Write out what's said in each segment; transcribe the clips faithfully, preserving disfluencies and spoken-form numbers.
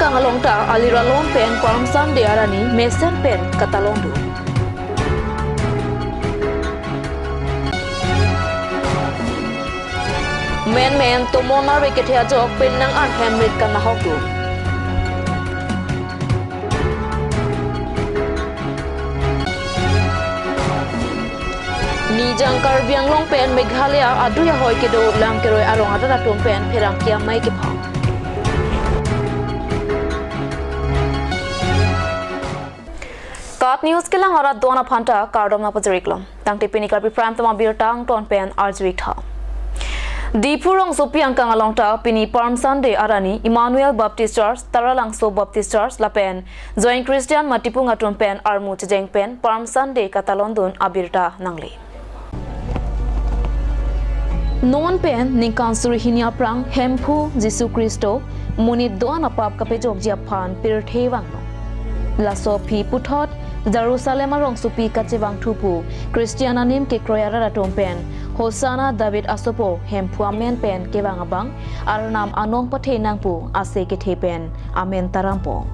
Along ta aliralon pen Palm Sunday arni mesen pen katalon dun. Menmen tomon arve kethe ajok pen nang an hem rit kanahok dun. Nijang Karbi Anglong pen Meghalaya adui ahoi kedo lam keroi arong arat atum pen pherangke amei kephang. KAT News kelang arat do-an aphan ta kardom nangpajir-iklo. Tangte pini Karbi Prime Time abirta angton pen arju-ik tha. Diphu rongsopi angkang along ta pini Palm Sunday arni Emmanuel Baptist Church, Taralangso Baptist Church lapen Joint Christian Matipung atum pen armu chejeng pen Palm Sunday katalon dun abirta nangle. Non pen ningkan suri hini aphrang Hemphu Jisu Khristo monit do-an apap kapejokji aphan pirthe vanglo. Laso aphi puthot Jerusalem arongsopi kachevangthu pu Christian anim kekroi arat atum pen Hosanna David asopo Hemphu amen pen kevang abang Arnam anong pathenang pu ase kethe pen amen tarampo.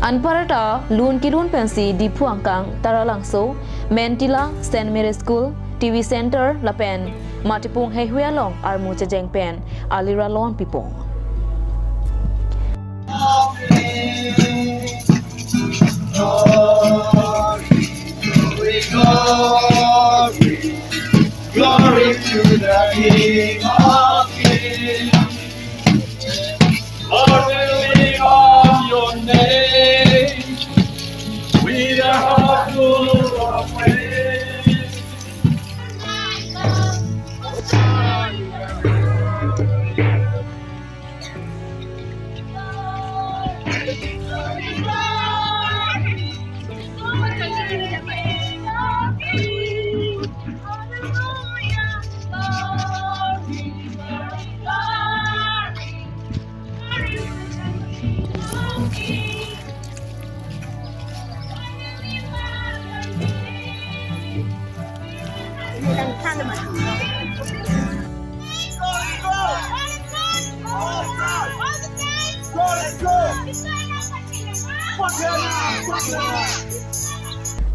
Anparta lun kelun pensi Diphu angkang Taralangso, Mentila, Saint Mary School, T V Center lapen Matipung heihui along armu chejeng pen aliralon pipo. Glory, glory, glory to the King of Kings. Lord, we lift up your name with a heart full of praise.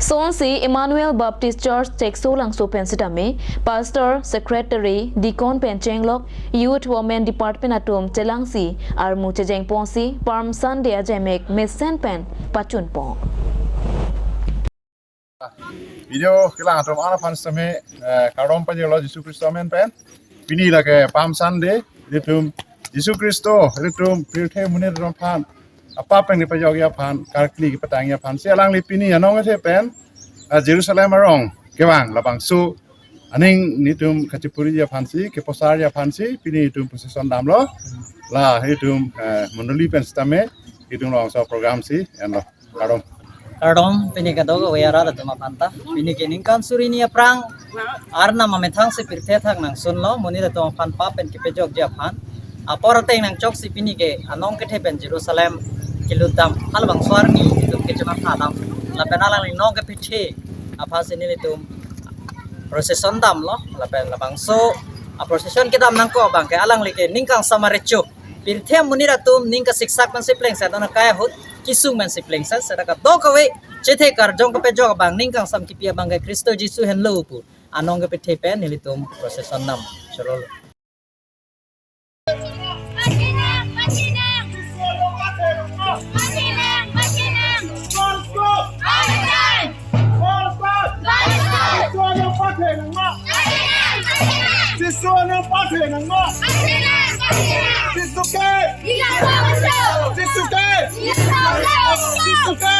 Sonsi Emmanuel Baptist Church Cheksolangso pen sitame, Pastor, Secretary, Deacon pen chenglok, Youth Women Department atum chelangsi armu chejeng ponsi Palm Sunday ajemek mesen pen pachunpon. Video kelang atum an aphan sitame, eh, kardom pajirlo Jisu Khristo amen pen. Pini lake Palm Sunday, ilitum Jisu Khristo, ilitum pirthe monit atum aphan apap pen kepajokji aphan, karkli kepatangji aphan si alangli pini anong kethe pen, ah, Jerusalem arong kevang labangso aning nelitum kachipuriji aphan si, keposarji aphan si, pini itum procession damlo. La itum, eh, mondoli pen sitame itum labangso program si enlo. Kardom. Kardom, pini kadokave arat atum aphan ta. Pini ke ningkan suri hini aphrang Arnam amethang si pirthe athak nangsunlo, monit atum aphan pap pen kepajokji aphan. Apor ateng nangchoksi pini ke anong kethe pen Jerusalem kelut dam, halabangso arni itum kechonat tha dam. Lapen alangli nong kepathe aphan si nelitum procession damlo, lapen labangso a-procession kedam nangkok abang ke alangli ke ning kangsam arecho. Pirthe amonit atum ning kasiksak pensi plengset, non akai ahut kesung pensi plengset, seta kadokave chethe karjong kepajok abang ning kangsam kipi abang ke Khristo Jisu henlo pu anong kepathe pen nelitum procession dam chorolo. Jisu anong pathenang ma. Jisu ke. Jisu ke. Jisu ke.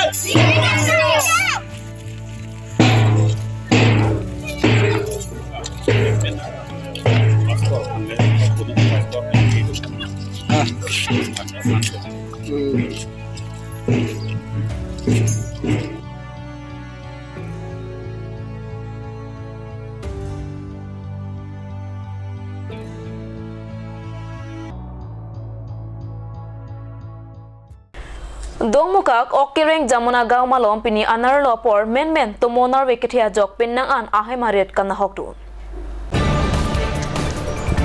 Dongmukak Okereng Jamunagaon malom pini anerlo apor menmen tomon arve kethe ajok pinnang an ahem arit kanahokdun.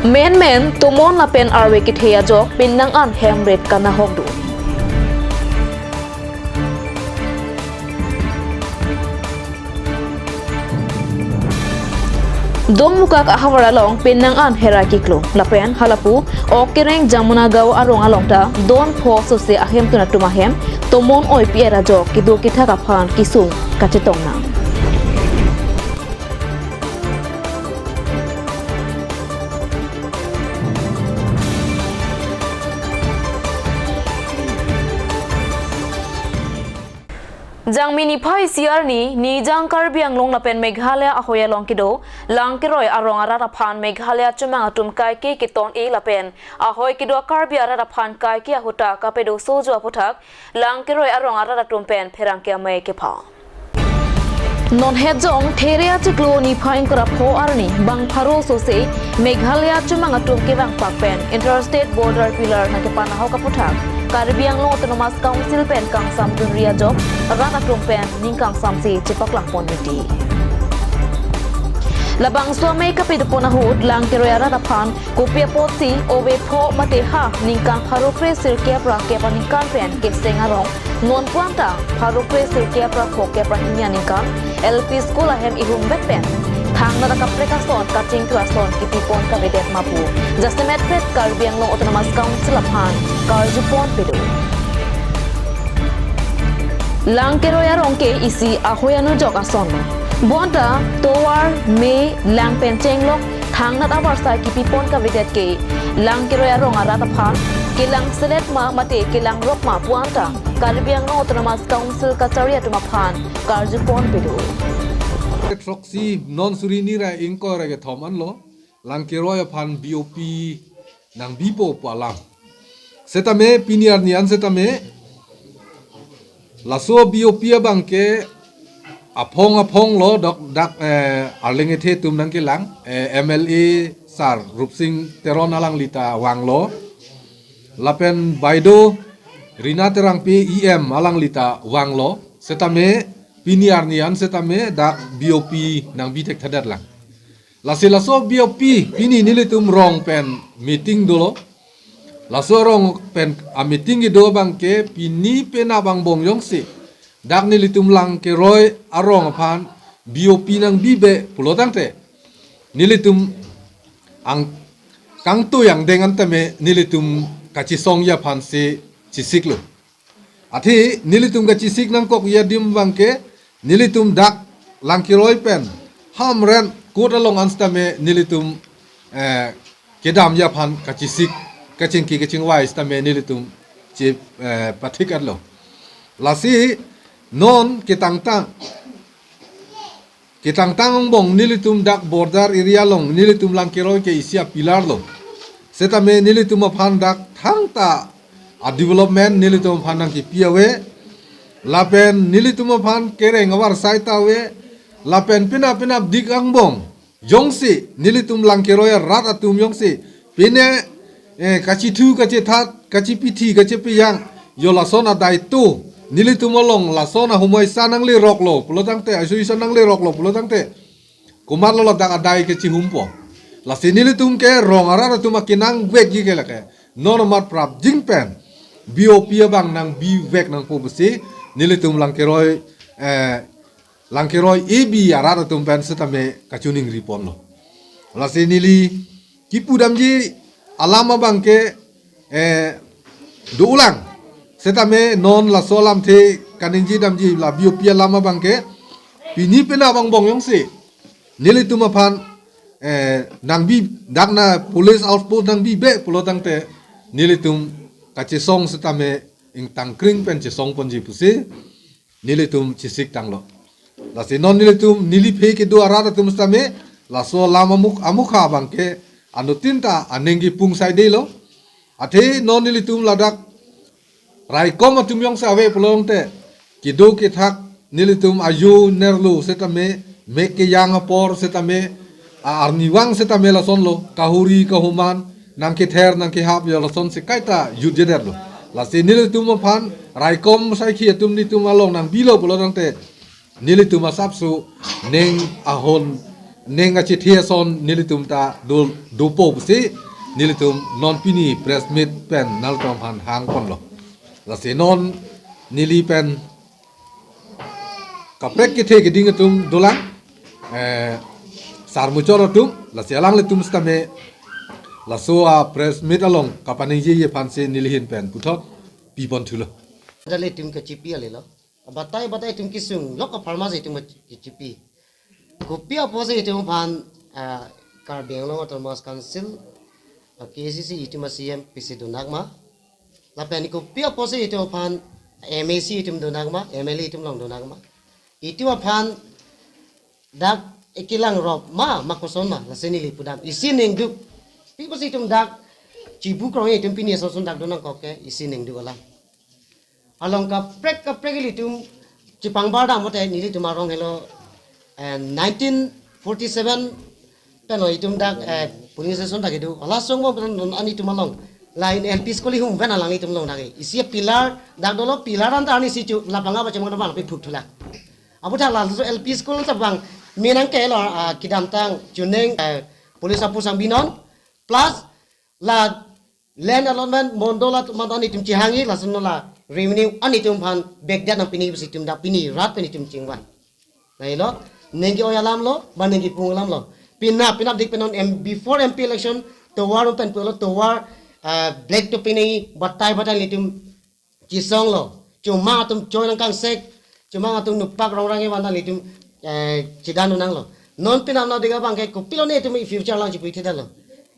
Menmen tomon lapen arve kethe ajok pinnang an hem rit kanahokdun. Dongmukak ahavar along pinnang an hera kiklo lapen halapu Okereng Jamunagaon arong along ta don pho sose ahemtun atum ahem tomon oi pi-et ajok kedo kethak aphan kesung kachetong nang. Jangmi niphai isi arni, Nijang Karbi Anglong lapen Meghalaya ahoi along kedo Langkeroi arong arat aphan Meghalaya chomang atum kaike keton-e lapen ahoi kedo Karbi arat aphan kaike ahut ta kapedo sojo aputhak Langkeroi arong arat atum pen pherangke amei kepha. Non hetjong There achiklo niphai ingkoi ra pho arni bang pharo sose Meghalaya chomang atum kevangpak pen Interstate Border Pillar nangkepanahok aputhak Karbi Anglong Autonomous Council pen kangsamdunri ajok rat atum pen ning kangsamse chepaklang pon miti. Labangso amei kapedo pon ahut Langkeroi arat aphan kopi apotsi ove pho mate ha ningkan pharo kre sirkep ra kep aningkan pen keseng arong non puan ta pharo kre sirkep ra phokep ra hini aningkan L P school ahem ihum vet pen thangnat akaprek ason kachingthur ason kipipon kavedet ma pu jasemet pet Karbi Anglong Autonomous Council aphan karjupon pedo. Langkeroi arong ke isi ahoi anujok ason lo. Bonta tovar, me, lang pen chenglok thangnat avarsai kipipon kavedet ke Langkeroi arong arat aphan kelang selet ma mate kelang rok ma puan ta Karbi Anglong Autonomous Council kachari atum aphan karjupon pedo. Throksi non suri hini ra ingkoi ra kethom anlo Langkeroi aphan B O P nangbipo pu alam. Setame pini arni an setame laso B O P abang ke aphong aphong lo dok dak, eh, arleng ethe atum nangkelang, eh, M L A sir Rupsing Teron alangli ta vanglo. Lapen baido Rina Terangpi E M alangli ta vanglo. Setame pini arni an setame dak B O P nangbi thekthedet lang. Lasi laso B O P pini nelitum rong pen meeting dolo. Laso rong pen a meeting kedo abang ke pini penap angbong jongsi dak nelitum Langkeroi arong aphan B O P nangbibe pulo tangte nelitum ang kangtui angdeng an tame nelitum kachesongji aphan si chesiklo. Athe nelitum kachesik nangkokji adim abang ke nelitum dak Langkeroi pen Hamren kot along an setame nelitum, eh, kedamji aphan kachesik kachingki kachingvai setame nelitum che, eh, pathik-etlo. Lasi non ketangtang ketangtang angbong nelitum dak border area along nelitum Langkeroi ke isi a pillar lo. Setame nelitum aphan dak thangta a development nelitum aphan nangkepi ave. Lapen nelitum aphan kereng avarsai ta ave. Lapen penap penap dik angbong jongsi nelitum Langkeroi arat atum jongsi pine, eh, kachethu kachethat kachepithi kachepiyang yo lason adai to nelitum along lason ahumoi sa nangleroklo pulo tangte, asu isa nangleroklo pulo tangte, komatlo ladak adai kachehumpo. Lasi nelitum ke rong arat atum akenangvekji ke lake non amat prapjin pen B O P abang nangbivek nangpo pusi nelitum Langkeroi, eh, Langkeroi A B arat atum pen setame kachiningri ponlo. Lasi neli kipudamji alam abang ke, eh, dolang. Setame non laso alamthe kaningjedamji la B O P alam abang ke pini penap angbong jongsi nelitum aphan, eh, nangbi dak na police outpost nangbibe pulo tangte nelitum kachesong setame ingtangkring pen chesong ponji pusi nelitum chesik tanglo. Lasi non nelitum neliphe kedo arat atum setame laso alam amuk amukha abang ke anuttin ta aning kepung saidelo. Athe non nelitum ladak raikom atum jongsi ave pulo tangte kedo kethak nelitum ajo nerlo setame mek kejang apor setame a arnivang setame lasonlo, kahuri kahuman nangkether nangkehap yo lasonsi kaita jutjedetlo. Lasi nelitum aphan raikom saikhi atum nelitum along nangbilo pulo tangte, nelitum asapso ning ahon, ning achethe ason nelitum ta do, dopo pusi nelitum non pini press meet pen nanglitum aphan hangponlo. Lasi non neli pen kaprek kethe keding atum dolang, eh, sarmuchot atum, lasi alanglitum sitame laso a press meet along kapaningjeji aphansi neli ahin pen puthot piponthulo. Dali atum kachipi alelo. Batai batai atum kesung lok apharmansi atum kachipi. Kopi apotsi itum aphan, ah, Karbi Anglong Autonomous Council, ah, K A C C itum a-C E M pisi donang ma? Lapen kopi apotsi itum aphan M A C itum donang ma, M L A itum along donang ma? Itum aphan dak ekelang rop ma, ma koson ma, lasi neli pudam. Isi ningduk, pi apotsi itum dak chibu krong itum pini ason ason dak donangkok ke, isi ningduk alam. Along kaprek kaprek ilitum chepangbar dam mate nelitum arong helo, eh, nineteen forty-seven penlo itum dak, eh, polling station dak kedo. Hala song bom pen non an itum along. Lain L P school ihum pen alanglitum along dak ke. Isi pillar dak dolo, pillar an ta ani si chu lapanga ba chemang bang pi phuk thulak. Aputhak laso L P school ta bang menang ke lo, ah, kedamtang chuning, eh, police apor sang binon plus la land allotment mondol at mantan itum chehangji, lason la revenue an itum aphan back det nang pini pusi itum dak pini rat pen itum chingvai. Lahelo, ningke-oi alam lo, ba ningke-pung alam lo. Pina, pina dik pen non M, before M P election, tovar pen pulo tovar, ah, black to pini batai batai itum chesonglo. Chomang atum choi nangkangsek, chomang atum nupak rongrang evan ta itum, eh, chedan nanglo. Non pina na dega bang ke kopilo ne itum future lang chipu ithedetlo.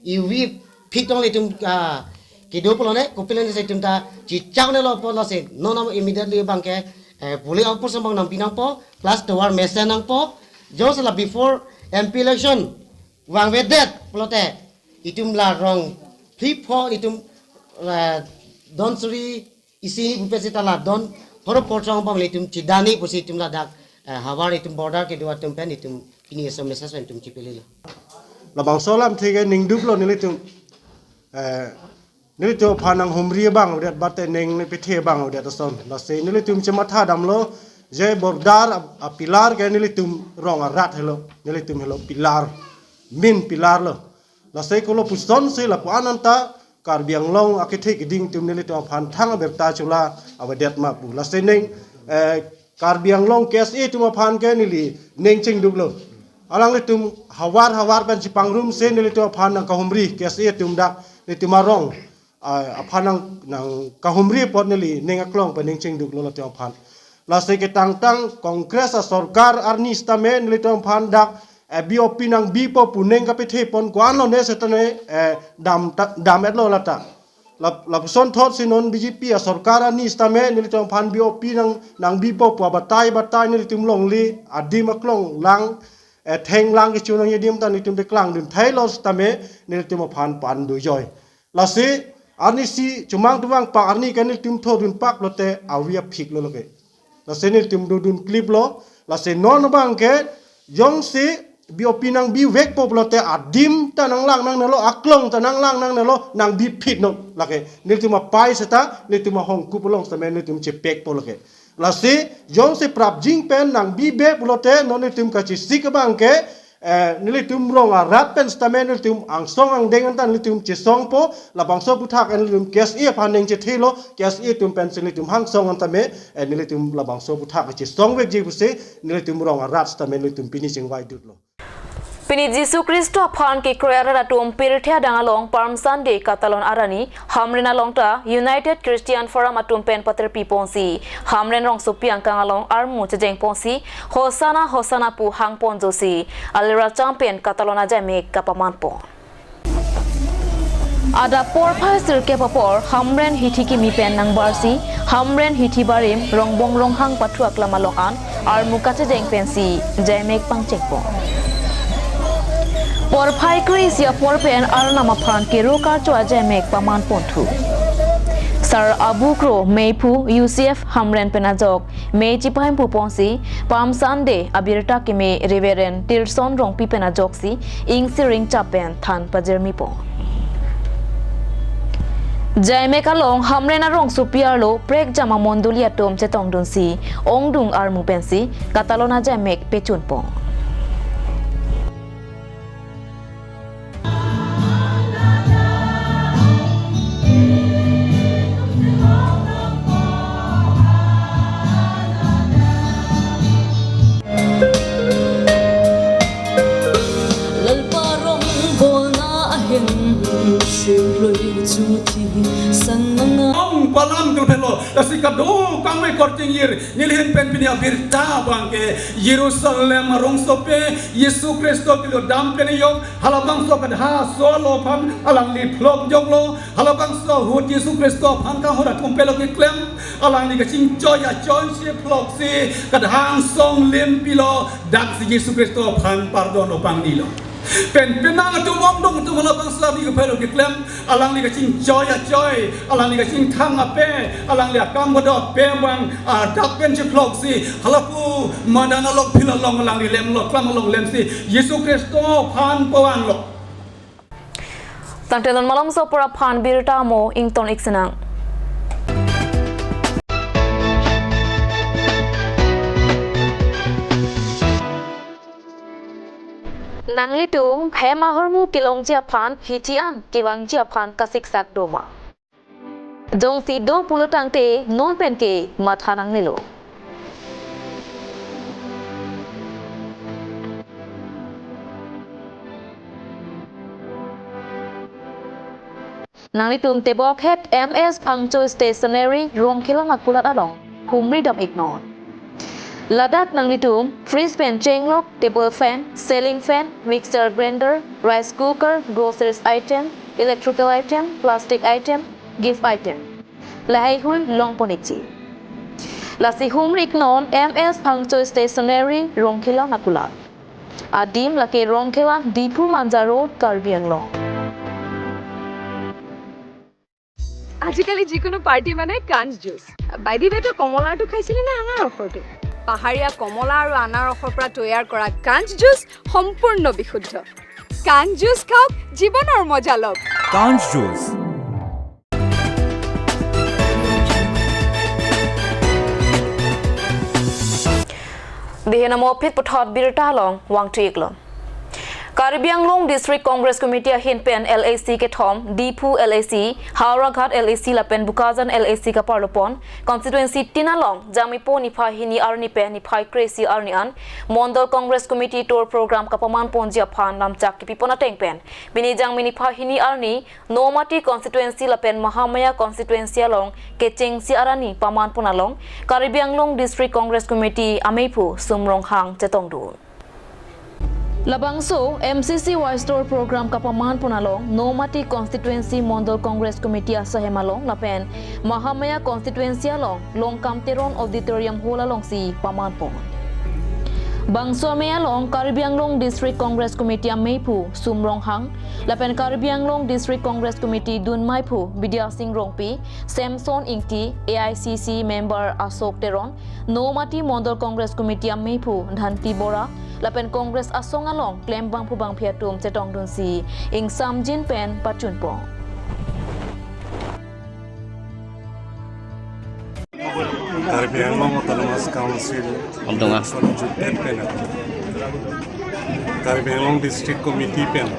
Ivi phit tong itum, ah, kedo pulo ne, kopilo ne si itum ta chechak ne lo pulo si. Non am immediately bang ke, eh, polling apor sang bang nangpi nangpo, plus tovar mesen nangpo. Jongsi la before M P election vangvedet pulote itum la rong phli pho itum, eh, don suri isi pupe seta la don phoro porchong bang le itum chedani pusi itum ladak, eh, havar itum border kedo atum pen itum pini aso message pen itum chipililo. Labangso alamthe ke ningduklo nelitum, eh, nelitum aphan nanghumri abang avedet bate ning nepethe abang avedet ason. Lasi nelitum chematha damlo je border a, a pillar ke nelitum rong arat helo, nelitum helo pillar, main pillar lo. Lasi kolo pusonsi lapu-an anta Karbi Anglong akethe keding atum nelitum aphan thang abirta chula avedet ma pu. Lasi ning, eh, Karbi Anglong K S A atum aphan ke neli ning chingduklo. Alanglitum havar havar pen chepangrumsi nelitum aphan nangkahumri K S A atum dak nelitum arong, ah, aphan nang, nangkahumri apot neli ning aklong pen ning chingduklo latum aphan. Lasi ketangtang Congress asorkar arni sitame nelitum aphan dak, eh, B O P nangbipo pu ning kapethe pon ko-anlo ne setane, eh, dam ta, dam-etlo lata. Lap, lapuson thotsi non B J P asorkar arni sitame nelitum aphan B O P nang, nangbipo pu abatai batai nelitum longle, adim aklong lang, eh, theng lang kecho nangji adim ta nelitum te klangdun thailo sitame nelitum aphan pan dojoi. Lasi arnisi chomang tumang pa arni ke nelitum thodun pak lote avi apik lo lake. Lasi nelitum dodun kliplo, lasi non abang ke jongsi B O P nangbivekpo pulote adim ta nanglang nangnelo, aklong ta nanglang nangnelo, nangbiphit non lake. Nelitum apai seta, nelitum ahongkup along sitame nelitum chepekpo lake. Lasi jongsi prapjin pen nangbibe pulote non nelitum kachesik abang ke, eh, nelitum rong arat pen sitame nelitum angsong angdeng anta nelitum chesongpo, labangso aphuthak nelitum K S A aphan ning chethelo, K S A atum pensi nelitum hangsong antame, eh, nelitum labangso aphuthak chesongvekji pusi nelitum rong arat sitame nelitum pini chingvaidutlo. Pini Jisu Khristo aphan kekroi arat atum pirthe adang along Palm Sunday katalon arni Hamren along ta United Christian Forum atum pen paterpi ponsi, Hamren rongsopi angkang along armu chejeng ponsi, Hosanna, Hosanna pu hangpon josi, alira champion katalon ajaimek kapaman pon. Adap porphai sirkep apor, Hamren hithi kimi pen nangbarsi, Hamren hithi barim, rongbong ronghang pathu aklam along an, armu kachejeng pensi, jaimek pangcheng pon. Porphai kre-isi apor pen Arnam aphan kero karcho ajaimek paman ponthu. Sar Abu Kro Meiphu U C F Hamren pen ajok, mei chipahemphu ponsi, Palm Sunday abirta keme Reverend Tilson Rongpi pen ajoksi, ingsiring chapen than pajirmi pon. Jaimek along Hamren arongsopi arlo prekjam amondoli atum chetongdunsi ongdung armu pensi katalon ajaimek pechunpon. Lalpa rong bolna ahem, sirloi chuthi san nang. Ong palam kelphelo, lasi kado kangme korching ir, nelihin pen pini abirta abangke, Jerusalem arongsopi, Jisu Khristo kilo dam pen yok, halabangso kadha so lo aphan, alangli phlok joklo, halabangso ahut Jisu Khristo aphan kahor atum pelo keklem, alangli kachingchoi achoi si phlok si, kadhang song lim pilo, dak si Jisu Khristo aphan pardon opang nilo. Pen penang atum ongdung atum halabangso arni kephelo keklem, alangli kachingchoi achoi, alangli kachingthang ape, alangli akam kedo ape abang, ah, dak pen chiphlok si, halapu madan along phil along alangli lemlo, klam along lem si, Jisu Khristo aphan pavanglo. Tangte non malomso apor aphan birta amo ington ik sinang. Nanglitum hem ahormu kelongji aphan hithi an kevangji aphan kasiksak doma? Jongsi do pulo tangte non penke matha nangnelo. Nanglitum tebok het M S Phangcho Stationery Rongkhela Nakulat along humri dam iknon. Ladak nanglitum fridge pen chenglok, table fan, ceiling fan, mixer grinder, rice cooker, groceries item, electrical item, plastic item, gift item, lahaihui longpon ikji. Lasi humri iknon M S Phangcho Stationery Rongkhela Nakulat. Adim lake Rongkhela, Diphu Manja Road, Karbi Anglong. আজিকালি যিকোনো পাৰ্টি মানে কাঞ্চ juice. By the ৱে, তই কমলাৰটো খাইছিলি নে আনাৰসৰটো? পাহাৰীয়া কমলা আৰু আনাৰসৰ পৰা তৈয়াৰ কৰা কাঞ্চ জুচ সম্পূৰ্ণ বিশুদ্ধ। কাঞ্চ জুচ খাওক, জীৱনৰ মজা লওক। কাঞ্চ juice. Dihe namo phit puthot birta along vangthu iklo. Karbi Anglong District Congress Committee ahin pen L A C kethom, Diphu L A C, Howraghat L A C lapen Bokajan L A C kaparlopon, constituency tin along, Jangmipo niphai hini arni pen niphai kre-isi arni an, Mondol Congress Committee tour program kapamanponji aphan lamchak kepipon ateng pen, pini Jangmi niphai hini arni, Nomati constituency lapen Mahamaya constituency along kechengsi arni pamanpon along Karbi Anglong District Congress Committee ameiphu Sum Ronghang chetongdun. Labangso M C C wise tour program kapamanpon along Nomati constituency Mondol Congress Committee asahem along lapen Mahamaya constituency along Longkam Teron Auditorium Hall alongsi pamanpon. Bangso amei along Karbi Anglong District Congress Committee ameiphu Sum Ronghang lapen Karbi Anglong District Congress Committee dunmeiphu Bidya Sing Rongpi, Samson Ingti, A I C C member Asok Teron, Nomati Mondol Congress Committee ameiphu Dhanti Bora lapen Congress asong along klem bangphu bangphi atum chetongdunsi ingsamjin pen pachunpon. Karbi Anglong Autonomous Council Abdonga. Election jutdet pen, Karbi Anglong District Committee pen,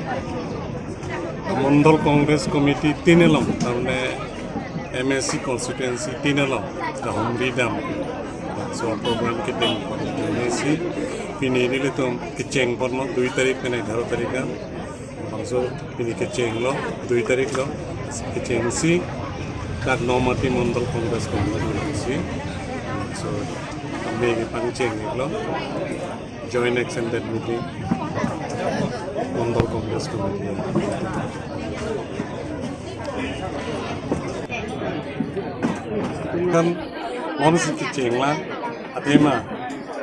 Mondol Congress Committee tin along, tarmane M A C constituency tin along kahumri dam, so program kedeng M A C, pini nelitum kechengponlo dui tarik pen egharo tarik an. Bangso pini kechenglo, dui tarik lo, kechengsi, dak Nomati Mondol Congress Committee si. So, kami ini pangcheng lo, joint extended meeting, Mondol Congress Committee. Kan, non si kechenglo, athema,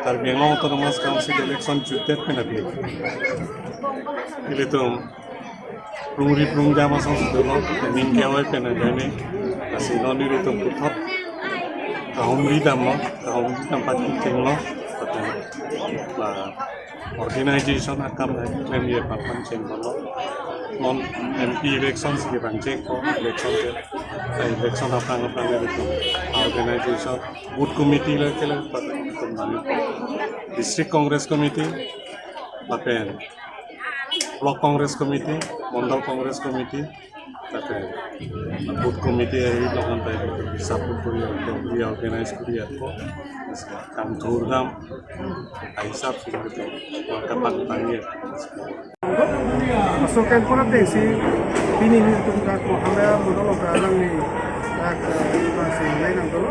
Karbi Anglong Autonomous Council election jutdet pen aphi. Ilitum prungri prungjam asonsi dolo, ning ke-oi pen adai ne, lasi non ilitum puthot kahumri damlo, kahumri dam pachenglo, la organization akam la klemji aphan pachengponlo. Non M P election si bang chek ko election ke, eh, election aphrang aphrang ke betul. Organization, booth committee le ke le, district congress committee, lapen block congress committee, mondol congress committee, lapen booth committee ahi lokan tai support kuri, reorganize kuri ako. Kam thurdam, ahisap si kapang tangir. Laso camp pura pensi pini nelitum dak Mohamaya mondol along ke alangli dak, eh, pensi nai nangdolo.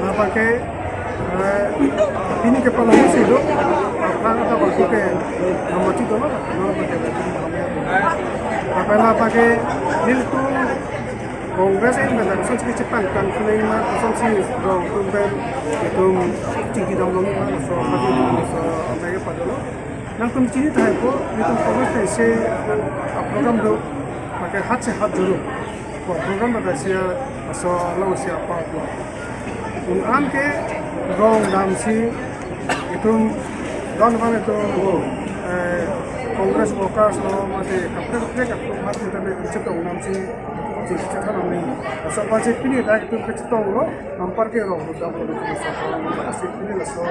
Lapen ke, eh, pini kepalongsi do, aphrang ta waktu ke namachi dolo, lapen ke Mohamaya dolo. Lapen, lapen ke nelitum Congress in dak kosonsi chepangtang kunai ma, kosonsi rong tum pen itum chingki damlong ma, laso, laso, laso, amai ke padolo. Nangtum chini tahai po, nelitum Congress pensi program do, pakai hat se hat juru. Ko program pada sia, aso lo sia apa po. Un an ke rong damsi itum don van itum, eh, Congress workers lo mate kaprek kaprek atum hat kita ne chetong damsi, chetong damsi. Aso pensi pini dak itum kechetonglo, anpar ke rong damlo, aso pensi pini laso.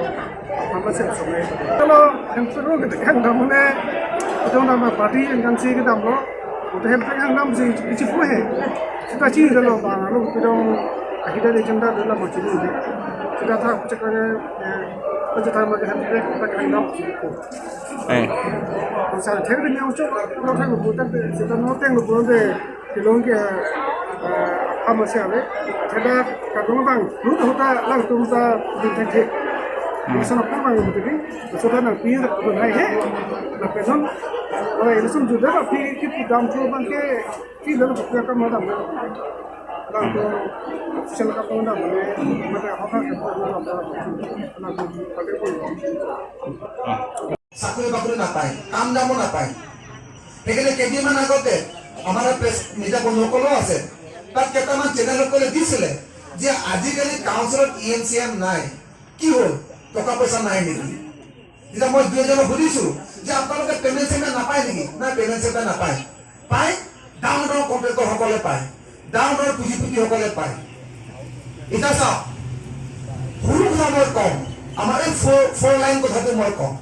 Apa sih, laso nai. Kalau yang seru kita kan damne, itu nama party yang kan si kedamlo. Udah yang yang nam si kecil pun he. Kita sih kalau bang, lalu kita kita di jenda dalam macam ini. Kita tak cek lagi, eh, kita tak lagi yang kita kan nam si itu. Eh. Misal, saya ni yang ucap, kalau saya bukan, kita noteng bukan deh. Kelong ke, eh, hamasya le. Theda kadung bang, lu ta huta lang tum ta di thek thek. Hmm. Masa na pun bang betul ni. Masa na pir tu hai he. Na penon. Oi, ini sum juda ba pi ki pudam tu bang ke ki dalam pia ka madam. Lang tu sel ka pun dam ne. Mata apa ka pun dam. Lang tu pakai pun. চাকৰি বাকৰি নাপায়, কাম দামো নাপায়। সেইকাৰণে কেইদিনমান আগতে আমাৰ press media বন্ধুসকলো আছে, তাত কেইটামান চেনেল সকলে দিছিলে যে আজিকালি কাউন্সিলত ই এম চি এম নাই, কি হ'ল, টকা পইচা নাই নেকি? তেতিয়া মই দুই এজনক সুধিছো যে আপোনালোকে পেমেণ্ট চেমেণ্ট নাপায় নেকি? নাই, পেমেণ্ট চেমেণ্ট নাপায়। পায়, ডাঙৰ ডাঙৰ কণ্ট্ৰেক্টৰ সকলে পায়, ডাঙৰ ডাঙৰ পুঁজিপতিসকলে পায়। এতিয়া চাওক, সৰু কথা মই কওঁ, আমাৰ এই ফ'ৰ ফ'ৰ লাইন কথাটো মই কওঁ।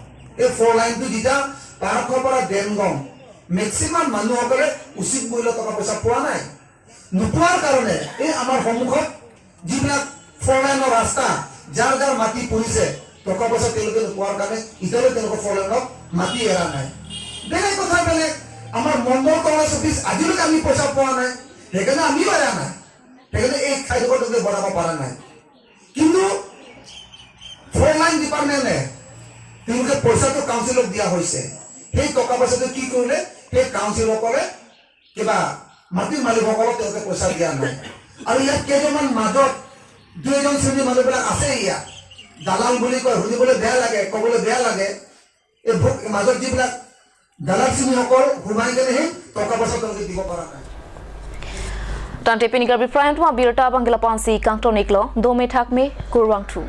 এই ফ'ৰ লাইনটো যেতিয়া পাৰ্কৰ পৰা ডেমগং, মেক্সিমাম মানুহসকলে উচিত মূল্য টকা পইচা পোৱা নাই। নোপোৱাৰ কাৰণে এই আমাৰ সন্মুখত যিবিলাক ফ'ৰ লাইনৰ ৰাস্তা, যাৰ যাৰ মাটি পৰিছে, টকা পইচা তেওঁলোকে নোপোৱাৰ কাৰণে এতিয়ালৈ তেওঁলোকৰ ফ'ৰ লাইনত মাটি এৰা নাই। বেলেগ কথা বেলেগ, আমাৰ মণ্ডল কংগ্ৰেছ অফিচ আজিলৈকে আমি পইচা পোৱা নাই, সেইকাৰণে আমিও এৰা নাই। সেইকাৰণে এই ঠাইডোখৰ তেওঁলোকে বনাব পৰা নাই। কিন্তু ফ'ৰ লাইন ডিপাৰ্টমেণ্টে তেওঁলোকে পইচাটো কাউন্সিলক দিয়া হৈছে, সেই টকা পইচাটো কি কৰিলে? সেই কাউন্সিলসকলে কিবা মাটিৰ মালিকসকলক তেওঁলোকে পইচা দিয়া নাই। আৰু ইয়াত কেইজনমান মাজত দুই এজন শ্ৰেণীৰ মানুহবিলাক আছে ইয়াত, দালাল বুলি কয়, শুনিবলৈ বেয়া লাগে, ক'বলৈ বেয়া লাগে। এই ভোক মাজত যিবিলাক দালাল শ্ৰেণীসকল সোমাই কেনে সেই টকা পইচা তেওঁলোকে দিব পৰা নাই। Tangte pini Karbi Prime Time abirta abang ke lapu-ansi kangton-iklo, dome thakme, kurvangthu.